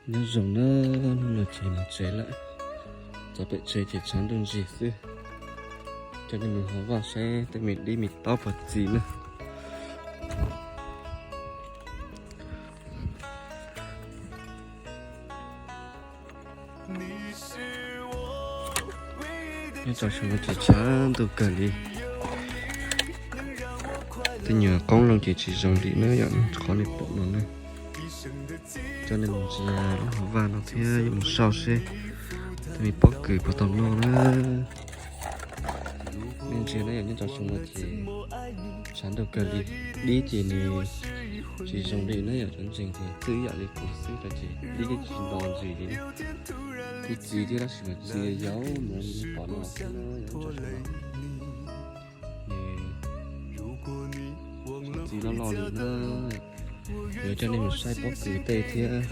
Nyob zoo na, hnub no ces mus tsev lawm. Txog pem tsev ces tshav ntuj ntsig xwb. Coj nej mus hauv vaj saib tej me dib me taub puas txi na. Nyob rau xyoo no ces tshav ntuj kawg li. Tej nyuag qoob loo ces tsis zoo li na yom, qhov nej pom no na. Coj nej mus ntsia lub hauv vaj no thiab yuav mus sau seb tej me pob kws puas tau noj na. Nej ntsia na yom, nyob rau xyoo no ces tshav ntuj kawg li. Dib ces nws tsis zoo li na yom, cov ntseeg ces twb ib yam li kuv xwb, ces dib tsis nto ntsis li. Kuj txi thiab tab sis mas txi yau yau li nej pom no xwb na, nws tsis txi loj loj li na. Yuav coj nej mus saib pob kws tej thiab.